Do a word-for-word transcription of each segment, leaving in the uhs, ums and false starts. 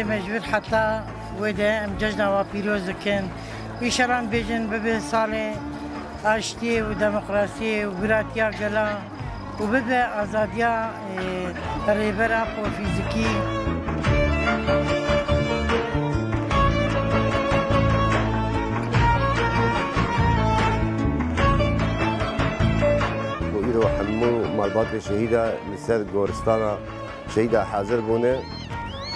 Me ji vir heta wê de em cejna wa pîroz dikin. Înşallah em bêjin bibe salê aştiyê û demokrasiyê û biratiya gela û bibe azadiya, e, Rêber Apo fîzikî. Û îro hemû malbatê şehîda li ser goristana şehîda hazir bûne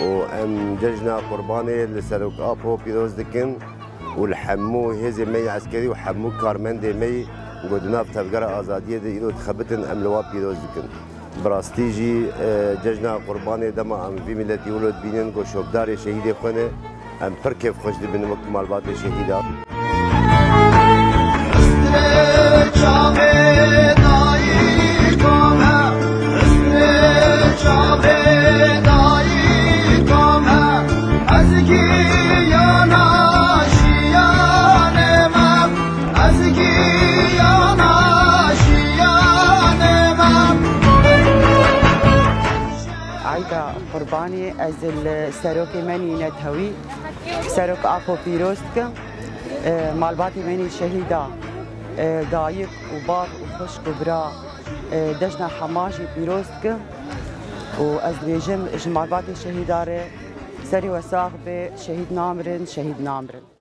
û em cejna Qurbanê li Serok Apo pîroz dikin û li hemû hêzê me yê eskerî û hemû karmendê me yî ku di nav Tevgera Azadiyê de îro dixebitin, em li wa pîroz dikin. Bi rastî jî, e, cejna Qurbanê dema em vî miletî wilo dibînin ku şopdarê şehîdê xwe ne, em pir kêfxweş dibin wek malbatê şehîda. Eyda Qurbanê ez li serokê me nî netewî, Serok Apo pîroz dikim. E, malbatê me nî şehîda, e, dayik û bav û xwişk û bira, e, cejna hema jî pîroz dikim. Û ez dibêjim ji malbatê şehîda re serê we sax be, şehîd namirin, şehîd namirin.